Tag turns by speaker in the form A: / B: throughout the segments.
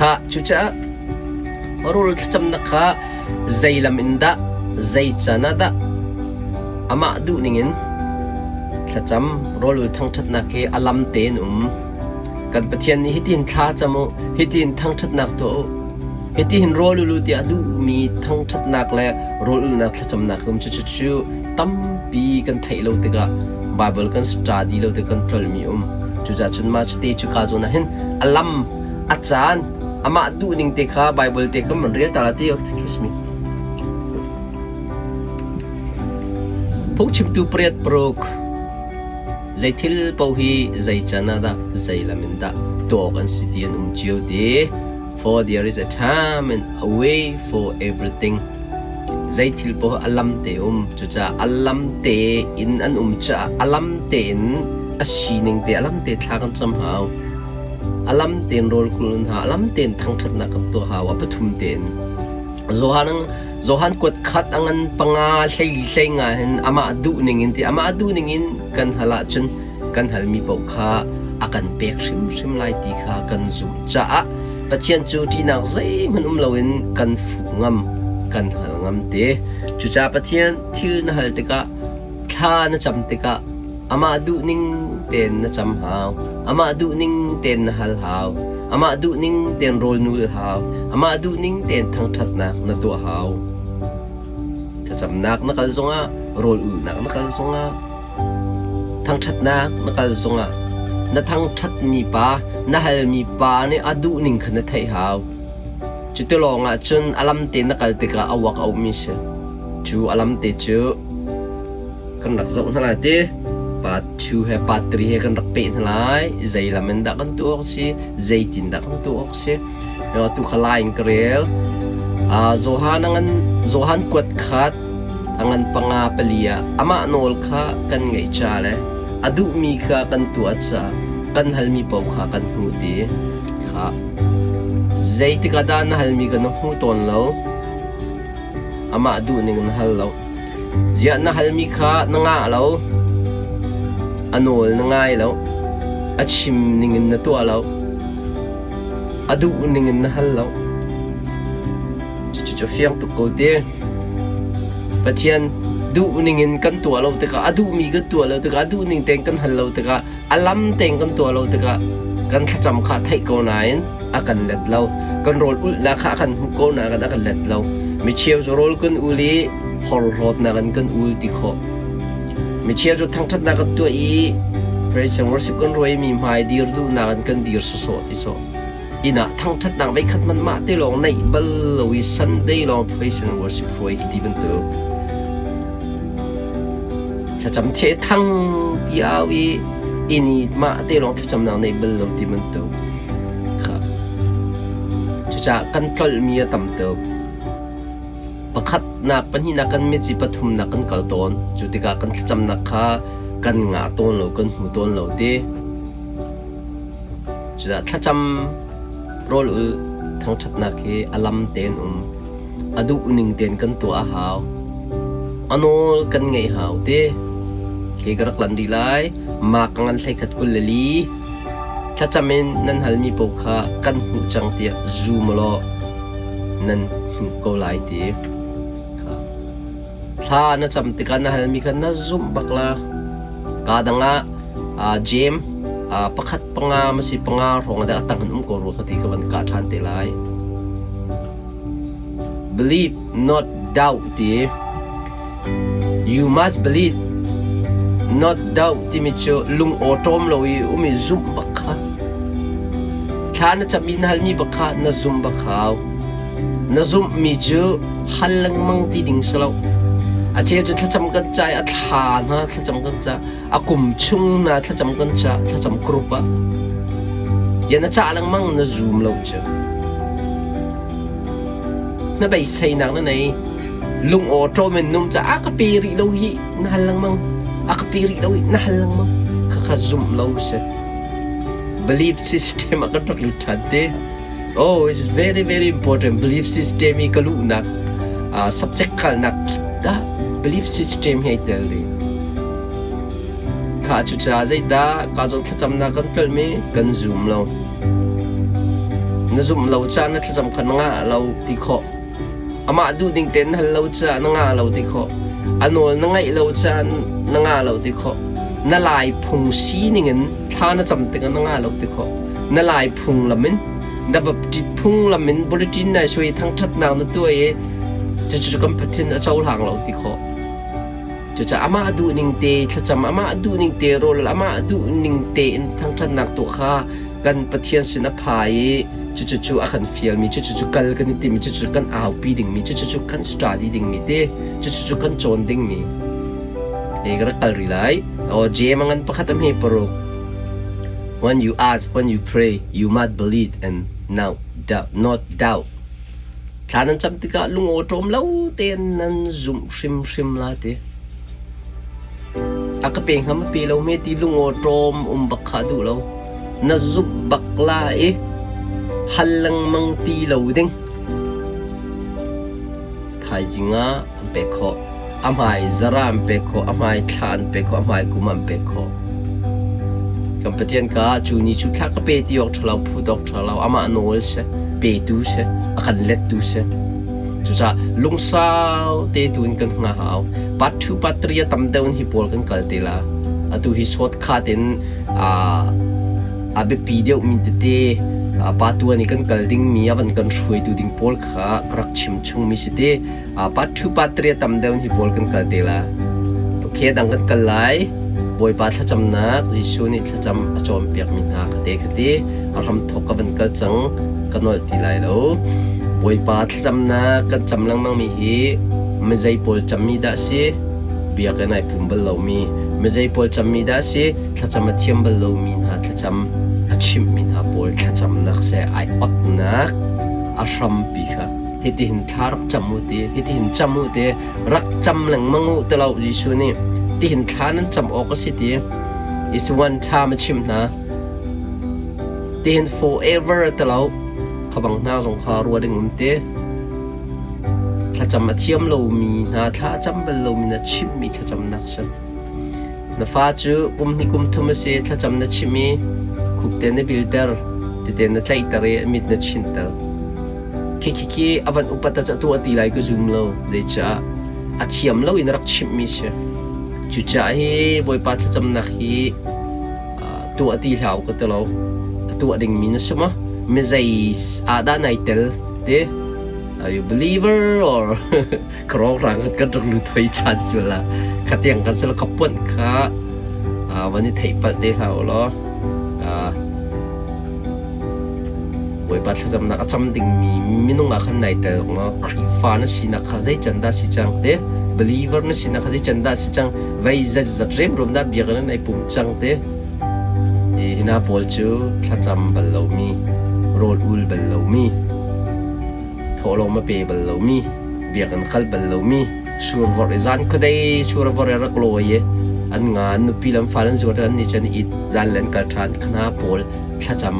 A: Kha cucaah rawl thlacamnak kha zei lam in dah, zei can ah dah amah duh ningin thlacam rawl ul thangṭhatnak hi a lam tein um. Kan Pathian nih hitin thla cam u, hitin thangṭhatnak tuah u, hitihin rawl ul u tiah duhmi thangṭhatnak le rawl ulnak thlacamnak um cu cu tampi kan theih lo tikah Bible kan study lo tikah kan tlolmi um. Cucaah cun mah cu te cu ka zawn ah hin a lam, a caan, amah duhning te kha Bible te kha man rel ta la ti kiss me. Phungchimtu pariat paruk zei thil paoh hi zei can ah dah zei lam in dah tuah awk an si ti an um cio ti. For there is a time and a way for everything. Zei thil paoh a lam te um. Cucaah a lam te in an um caah a lam tein a sining te a lam te thla kan cam hau. A lam tein rawl kul hna, a lam tein thangṭhatnak kan tuah hau, a pathum tein. Johan Johan kuat khat a ngan panga hlei hlei nga hin amah duh ning in ti amah duh ning in kan hal ahcun kan halmi paoh kha a kan pek hrimhrim lai ti kha kan zumh caah Pathian cu ṭihnak zeihmanh um loin kan fuh ngam, kan hal ngam te. Cucaah Pathian thil na hal tikah, thla na cam tikah amah duhning tein na cam hau, amah duhning tein na hal hau, amah duhning tein rawl nul hau, amah duhning tein thangṭhatnak na tuah hau. Thlacamnak na kal zongah, rawl ulhnak na kal zongah, Thangṭhatnak na kal zongah na thangṭhatmi pa, na halmi pa nih a duhning kha na theih hau. Cuti lawngah cun a lamte na kal tikah a uak a ummi si. Cu a lamte cu kan rak zoh hna lai ti. Part 2 he part 3 he kan rak peh hna lai. Zei lam in dah kan tuah awk si, zeitin dah kan tuah awk si. Tu kha lai in ka rel. Johan a ngan Johan kuat khat a ngan panga pali ah amah nawl kha kan ngaih ca le a duhmi kha kan tuah ca kan halmi paoh kha kan hmuh ti kha zeitik ah dah na halmi kha na hmu tawn lo amah duhning na hal lo ziah na halmi kha na ngah lo a nawl na ngai lo a chim ningin na tuah lo A duh ning in na hal lo. Cucu fiang tuk ko te. Pathian duh ning in kan tuah lo tikah a duhmi kan tuah lo tikah a duh ning tein kan hal lo tikah a lam tein kan tuah lo tikah kan thlacam kha theih ko nain a kan let lo. Kan rawl ulhnak kha a kan hmuh ko nain a kan let lo. Mi cheu cu rawl kan ul i porhlawtnak in kan ul ti khawh. Mi cheu cu thangṭhatnak kan tuah i praise and worship kan ruai mi hmai dir duhnak in kan dir sawsawh ti sawh. Inn ah thangṭhatnak veikhat hmanh mah te lawng neih bal lo i Sunday lawng praise and worship hruai hi ti bantuk. Thlacam the thang pi au i inn i mah te lawng thlacamnak neih bal lo ti bantuk. Kha. Cucaah kan tlolhmi a tam tuk. Pakhatnak, pahnihnak kan mit i pathumnak kan kal tawn. Cu tikah kan thlacamnak kha kan ngah tawn lo, kan hmu tawn lo ti. Cudah thlacam rawl ul thangṭhatnak hi a lam tein um. A duh ning tein kan tuah a hau. A nawl kan ngeih hau ti. Khi ka rak lan rih lai. Mak ka ngan 11 24. Thlacam in nan halmi paoh kha kan hmuh cang tiah zum law nan hmuh ko lai ti. Kha. Thla na cam tikah na halmi kha na zumh bak la. Kaa dang ah Jeim pakhat panga masi panga hrawng ah a tang in um ko rua ka ti ka van kah ṭhan te lai. Believe not doubt ti. You must believe not doubt timi cu lung awṭawm lo i um i zumh bak kha. Thla na cam i na halmi bak kha na zumh bak hau. Na zumhmi cu hal lengmang ti ding si lo. A cheu cu thlacam kan ca i a thla hna thlacam kan ca, a kum chung hna thlacam kan ca, thlacam group ah. Ya na cah lengmang na zum lo cu. Na beiseinak na nei. Lung awṭawm in num ca a ka pe rih lo hi na hal lengmang. A ka pe rih lo hi na hal lengmang. Khakha zumh lo si. Belief system a kan rak lut ṭhan te. Oh, it's very very important. Belief system i ka luhnak subject kalnak dah belief system hi tel ding. Kha cucaah zeidah ka zong thlacamnak kan tlolhmi kan zum lo. Na zumh lo caah na thlacam kha na ngah lo ti khawh. Amah duh ding tein na hal lo caah na ngah lo ti khawh. A nawl na ngaih lo caah na ngah lo ti khawh. Na lai phung sining in thla na cam tikah na ngah lo ti khawh. Na lai phunglam in na baptist phunglam in bulletin nai suai thangṭhatnak na tuah i cucu kan Pathian a cohlang lo ti khawh. Cucaah amah duhning te thlacam, amah duhning te rawl, amah duhning tein thangṭhatnak tuah kha kan Pathian sin a pha i cucu a kan fialmi, cucu kal kan i timmi, cucu kan aupi dingmi, cucu kan study dingmi te, cucu kan cawn dingmi. E ka rak kal rih lai. O J mangan pakhat a hme paruk. When you ask, when you pray, you must believe and now doubt, not doubt. Thla nan cam tikah lungawṭawm lo tein nan zumh hrimhrim la ti. A ka pe hnga ma pe lo hme ti lungawṭawm um bak kha duh lo. Na zumh bak la i hal lengmang ti lo ding. Thaizing ah an pek khawh. A hmai zara an pek khawh, a hmai thla an pek khawh, a hmai kum an pek khawh. Kan Pathian ka cu ni cu thla ka pe ti awk ṭha lo, phut awk ṭha lo, amah nawl si, petu si, a kan lettu si. Cucaah lungsau te tu in kan hngah hau. Part 2, part 3 a tam deuh in hi pawl kan kal te la. Atu hi shortcut in a biapi deuh mi tete pa tuan i kan kal dingmi a van kan hruaitu ding pawl kha ka rak chim chungmi si te. Part 2 part 3 a tam deuh hi pawl kan kal te la. Okay dang kan kal lai. Bawipa thlacamnak Jesuh nih thlacam a cawnpiakmi hna khate khate a hramthawk ka van kal cang ka nolh ti lai lo. Bawipa thlacamnak kan cam lengmang mi hi mizei pawl cammi dah si? Biakinn ai pum bal lomi mizei pawl cammi dah si? Thlacam a thiam bal lomi hna thlacam a chimhmi hna pawl thlacamnak se ai otnak a hrampi kha hitihin thla rak cam u ti hitihin cam u ti rak cam lengmang u ti lo Jesuh nih tihin thla nan cam awk a si ti is one time a chimh hna tihin forever ti lo kha bang hna zong kha rua ding um ti thlacam a thiam lomi hna thla a cam bal lomi na chimhmi thlacamnak si Na fa cu kum hnih kum thum a si, thlacam na chimh i khupte na bilter, tete na tlaihter i a mit na chinhter. Khi khi khi a van upat ah atu a ti lai ka zum lo. Zeicah a thiam lo in rak chimhmi si. Cucaah hi Bawipa thlacamnak hi tuah ti hlah u ka ti lo. A tuah dingmi na si maw? Mi zei ah dah nai tel ti? Are you believer or Krawrang kan rak lut hoi chan sual ah khatiang kan sal ka puan kha van i theih palh te hlah u law Bawipa thlacamnak a cam dingmi minung ah khan nai tel maw Khrihfa na sinak kha zei can dah si cang te believer na sinak kha zei can dah si cang vei zat zat remrum dah biakinn na i pum cang te hi hna pawl cu thlacam bal lomi rawl ul bal lomi thawhlawm a pe bal lomi biakinn kal bal lomi survor i zan khuadei survor i rak lawi i an nga an nupi lam fal an zuar an ni cun it zan le an kal ṭhan khana pawl thlacam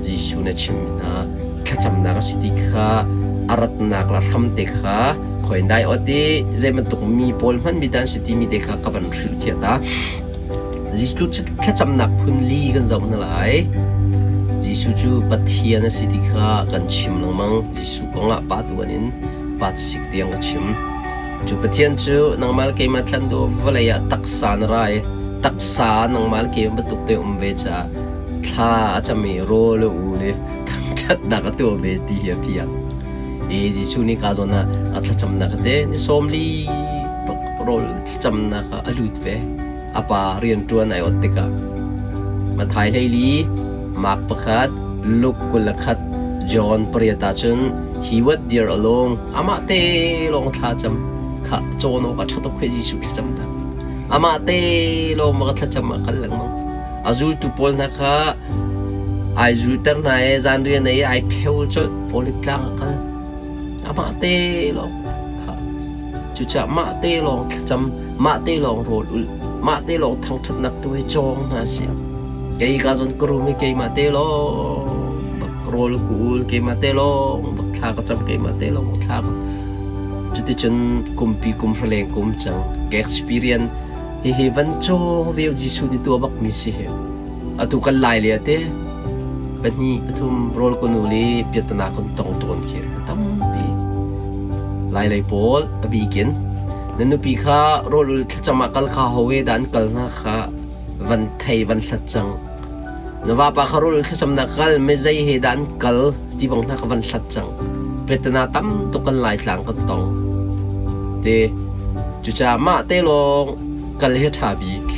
A: Jesuh na chim hna thlacamnak a si ti kha a ratnak la hram te kha khoi dai ot i zei bantuk mi pawl hman mi dan si ti mi te kha ka van hrilhfiah ta Jesuh thlacamnak phun li kan zoh hna lai. Jesuh cu Pathian a si ti kha kan chim lengmang. Jesuh kongah pa tuan in pa sik tiang ka chim. Cu Pathian cu nangmah le keimah thlan dawh vawlei ah taksa na ra i taksa nangmah le keimah bantuk te um ve caah thla a cam i rawl a ul i thangṭhatnak a tuah ve ti hi a fiang. I Jesuh nih ka zawn ah a thlacamnak te ni 40 rawl thlacamnak ah a lut ve. A pa rianṭuan ai ot tikah Matthai 14, Mark pakhat, Luke 21, John pariat ahcun he was there alone amah te lawng thla cam kha cawn awk a ṭha tuk hoi Jesuh thlacam ta. Amah te lawng ma thlacam ah kal lengmang. A zultu pawl hna kha ai zulter hna i zanrian ei ai pheu colh Olive tlang a kal. Amah te lawng kha Cucaah mah te lawng thlacam, mah te lawng rawl ulh, mah te lawng thangṭhatnak tu hi cawng hna sih. Kei ka zawn ka rum i keimah te lawng bak rawl ka ul, keimah te lawng bak thla ka cam, keimah te lawng bak thla ka Cuticun kumpi kum hraleng kum cang ka experience hihi van cawng vel Jesuh nih tuah bakmi si hi. Atu kan lai le ate. Pahnih pathum rawl kan ul i piahtana kan tong tawn khi a tampi. Lailei pawl a bikin na nupi kha rawl ul thlacam ah kal kha ho e dah an kal hna kha van thei van hlat cang. Na vapa kha rawl thlacamnak kal mezei he dah an kal ti bang hna kha van hlat cang. Piahtana tam tuk kan Laitlang kan tong. Te cucaah mah te lawng kal hi ṭha bik.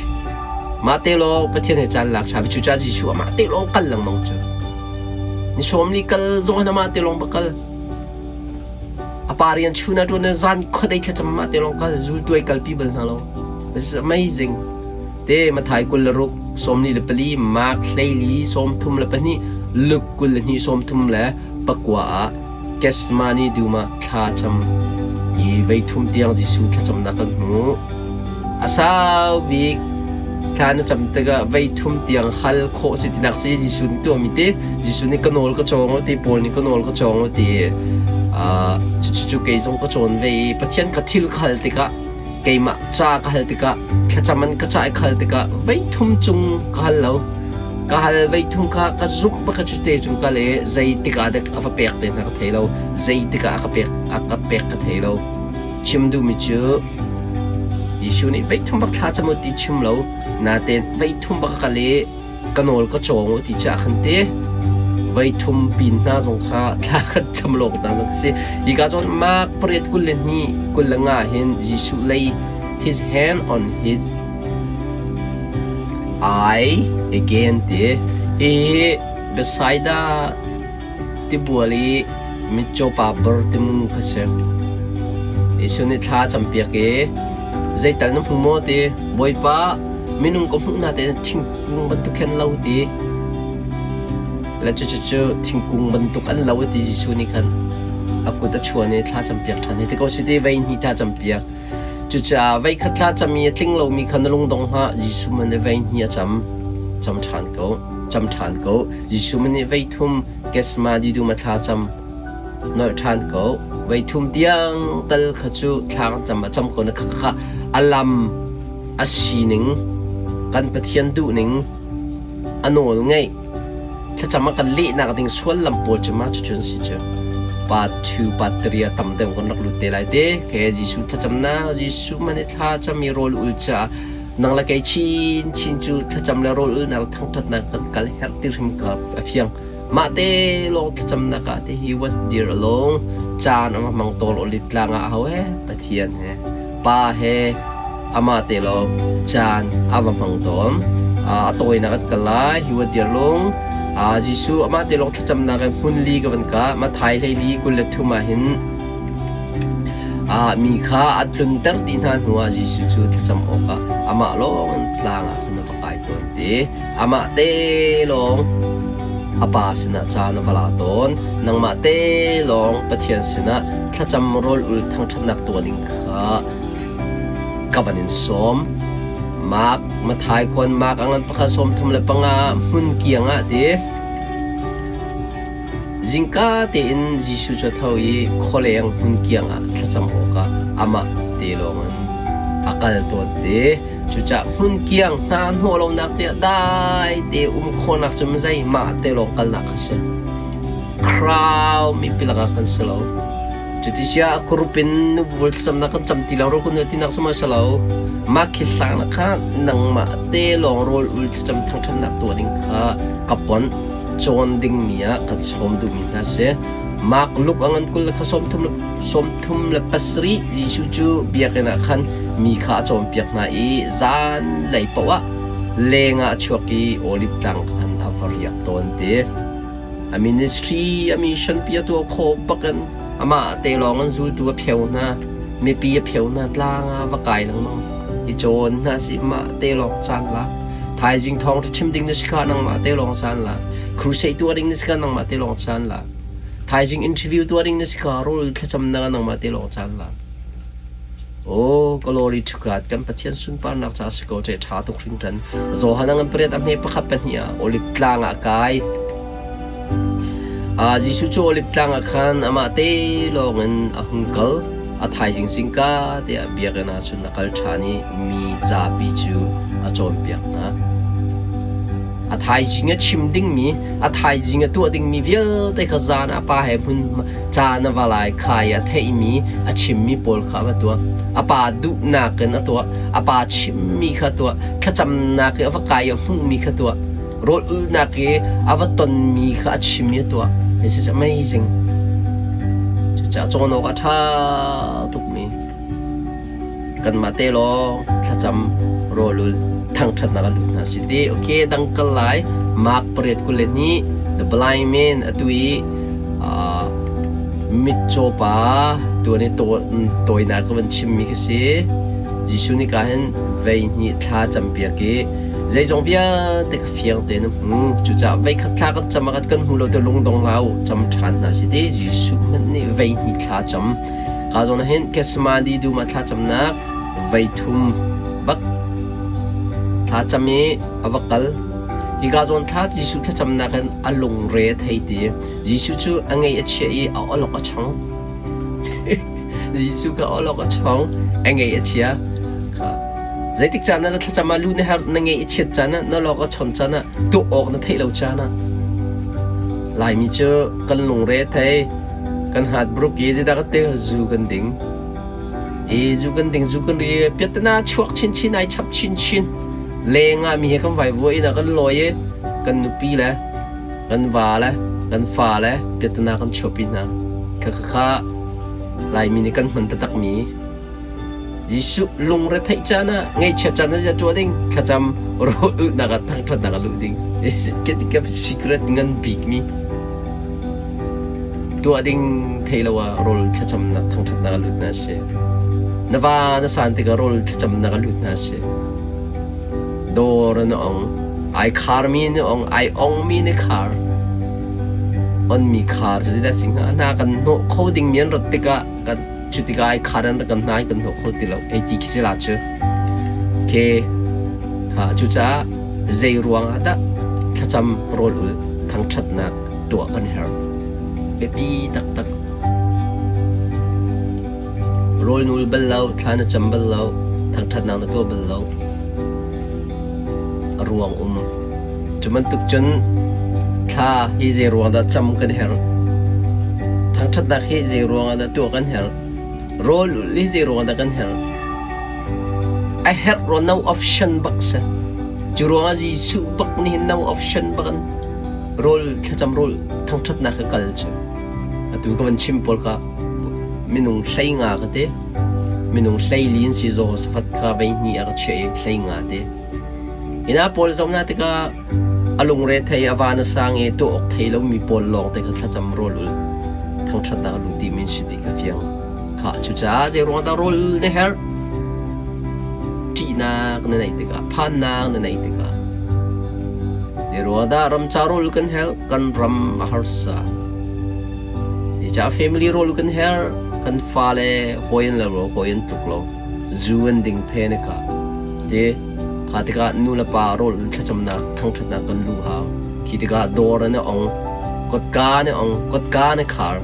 A: Mah te lawng Pathian he caan lak ṭha bik. Cucaah Jesuh amah te lawng kal lengmang cu. Ni sawm li kal zong hin amah te lawng va kal. A pa rian chun ah ṭuan zan khuadei thlacam amah te lawng kal. Zultu ai kalpi bal hna lo. This is amazing. Te Mathai 26, 44, Mark 14, 32, Luke 22, 39 ah Gethsemane dum ah thla cam i voithum tiang Jesuh thlacamnak kan hmuh. A sau bik thla na cam tikah voithum tiang hal khawh si tinak si Jesuh nih tuahmi ti Jesuh nih ka nawl ka cawng ti Paul nih ka nawl ka cawng ti cucu kei zong ka cawn ve i Pathian ka thil ka hal tikah keimah ca ka hal tikah thlacam an ka ca i khal tikah voithum cung ka hal lo ka hal voithum kha ka zumh bak cu te cung ka le zei tikah dek a va pek te hna ka thei lo zei tikah a ka pek a ka pek ka thei lo chim duhmi cu Jesuh nih voithum bak thla cam u ti chim lo natein voithum bak ka le ka nawl ka cawng u ti cah khan te voithum pin hna zong kha thla kan cam lawk hna zong si hi ka zawn Mark pariat 22 25 hin Jesuh lay his hand on his eye again ti hi Bethsaida Tibual i mitcaw pa Bartimu kha si. Jesuh nih thla a campiak i, Zeital na hmu maw? ti. Bawipa, minung ka hmuh hna tein thingkung bantuk khin lo ti. Le cucu thingkung bantuk an lo ti Jesuh nih khan a kut a chuan i thla campiak ṭhan. Hi ti ko si ti vei hnih thla campiak. Cucaah voikhat thla cam i a tling lomi kha na lungdong hlah. Jesuh man nih vei hnih a cam. Cam ṭhan ko. Cam ṭhan ko. Jesuh nih voithum Gethsemane dum a thlacam nolh ṭhan ko. Voithum tiang tal kha cu thla kan cam a cam ko na kha kha a lam a sining kan Pathian duhning a nawl ngeih thlacam a kan lehnak ding suallam pawl cu ma cucun si cu part 2 part 3 ah tam deuh kan rak lut te lai te ke Jesuh thlacamnak Jesuh man i thla cam i rawl ul caah Nang le kei chinchin cu thlacam le rawl ulnak le thangṭhatnak kan kal herh ti hrim ka a fiang. Mah te lawng thlacamnak ah ti hi what dear alone caan a hmang tawl olive tlang ah aho he Pathian he Pa he amah te lawng caan a va hmang tawn. A tawinak an kal lai hi what dear lung Jesuh amah te lawng thlacamnak in hmun li ka van ka Mathai hleili 23 ah hin Mi kha a tlunter dih hna hnuah Jesuh cu thlacam awkah amah lawng in tlang ah khan a va kai tawn ti. Amah te lawng a Pa sinah caan a va la tawn. Nangmah te lawng Pathian sinah thlacam rawl ul thangṭhatnak tuah ding kha ka van in sawm. Mark, Matthai khuan Mark a ngan pakhat 35 hmun kiang ah ti. Zingka tein Jesuh cu a tho i khualeng hmun kiang ah thlacam awkah amah te lawngin a kal tawn te. Cucaah hmun kiang hna hnawh lonak te ah dai te um khawhnak cu zei mah te lawng kalnak a si. Crowd mipi lakah kan si lo. Cuti siah group in nubu thlacamnak kan cam ti lo ro kun tinak sama si lo. Mah khi hlang kha nangmah te lawng rawl ul thlacam thangṭhatnak tuah ding kha ka pon cawn dingmi ah kan sawm duhmi hna si. Mark Luke a ngan 20 le kha 37 Jesuh cu biakinn ah khan mi kha a cawnpiak hna i zan lei paoh ah leng ah a chuak i Olive tlang khan a va riak tawn ti. A ministry, a mission pi a tuah khawh bakin amah te lawng in zultu a pheu hna. Mipi a pheu hna tlang ah va kai lengmang. I cawn hna si mah te lawng caan la. Thaizing thawng ṭha chim ding na si kha nangmah te lawng caan la. Crusade tuah ding na si kha nangmah te lawng caan la. Thaizing interview tuah ding na si kha rawl thlacam na nangmah te lawng caan la. Oh, glory to God. Kan Pathian sunparnak ca si ko ṭe ṭha tuk hringhran. Johan ngan pariat a hme pakhat pahnih ah Olive tlang ah kai. Ah, Jesuh cu Olive tlang ah khan amah te lawng in a hung kal. A thaizing zingka te ah biakinn ah cun a kal ṭhan i mi zapi cu a cawnpiak hna. A thaizing a chim dingmi, a thaizing a tuah dingmi vialte kha zan ah pa he hmun caan a va lai kha i a theihmi, a chimmi pawl kha a va tuah. A pa duhnak in a tuah. A pa chimmi kha a tuah. Thlacamnak i a va kai i a hmuhmi kha a tuah. Rawl ulhnak i a va tonmi kha a chim i a tuah. This is amazing. Cucaah cawn awk a ṭha tukmi. Kanmah te lawng thlacam rawlul thangṭhatnak a lut hna si ti. Okay, dang kal lai. Mark 8:22 The blind man atu i uh, mitcaw pa tuan i tawinak ka van chimmi khi si. Jesuh nih ka hin vei hnih thla campiak i zeizong vialte ka fiang tein a hmu. Cucaah vei khat thla kan cam ah kan hmu lo te lungdong hlah u, cam ṭhan hna si ti. Jesuh hmanh nih vei hnih thla cam. Ka zawn ah hin Gethsemane dum ah thlacamnak voi thum bak thlacam i a va kal. Hika zawn thla Jesuh thlacamnak in a lungre a thei ti. Jesuh cu a ngei a chia i a awlok a chong. Jesuh kha awlok a chong, a ngei a chia. Kha zeitik caan ah na thlacam ah lu na her na ngei a chiat caan ah na lawk a chon caan ah tuah awk na theih lo caan ah Laimi cu kan lungre thei. Kan hat bruk i zeidah ka te zu kan ding. I zu kan ding zu kan ri piatana chuak chinchin ai chap chinchin. Leng ah mi he kan vai vuai ina kan lawi i kan nupi le kan va le kan fa le piatana kan chuapi hna. Kha kha kha Laimi nih kan hman taktak mi Jesuh lungretheih caan ah ngaihchiat caan ah tuah ding thlacam rawl ulhnak ah thangṭhatnak ah luh ding ka secret ngan bikmi tuah ding thei lo ah rawl thlacamnak thangṭhatnak ah lut na si na va na san tikah rawl thlacamnak ah lut na si dawr na ong ai kharmi na ong ai ongmi na khar onmi khar cu zeidah si hnga hna kan hnawh kho dingmi an rat tikah kan Cu tikah ai khar an rak kan hna i kan hnawh kho ti lo. Ei ti khi si la cu. Ke ha cucaah zei ruang ah dah thlacam rawl ul thangṭhatnak tuah kan herh. Biapi taktak. Rawl nul bal lo, thla na cam bal lo, thangṭhatnak na tuah bal lo. A ruang um. Cu bantuk cun thla hi zei ruang dah cam kan herh? Thangṭhatnak hi zei ruang ah dah tuah kan herh? Rawl ulh hi zei ruang dah kan herh? A herh rua no option bak si. Cu ruangah Jesuh bak nih hin no option bak in rawl thlacam rawl thangṭhatnak ka kal cu. Atu ka van chim pawl kha minung 15 ka ti. Minung 14 an si Jehoshaphat kha vei hnih ah ka chiah i 15 ti. Inn pawl zoh hna tikah a lungre thei a van a sang i tuah awk thei lomi pawl lawngte kha thlacam rawl ul thangṭhatnak a lut dihmi an si ti kha fiang. Khah cucaah zei ruang dah rawl na herh? Ṭihnak na neih tikah, phannak na neih tikah. Zei ruang dah ramca rawl kan herh? Kan ram a harsa. Zeicah family rawl kan herh? Kan fale hawi an lo, hawi an tluk lo. Zu an ding phe na kah. Ti kha tikah nu le pa rawl thlacamnak thangṭhatnak kan luh hau. Khi tikah dawr an i ong, kotka an i ong, kotka an i khar.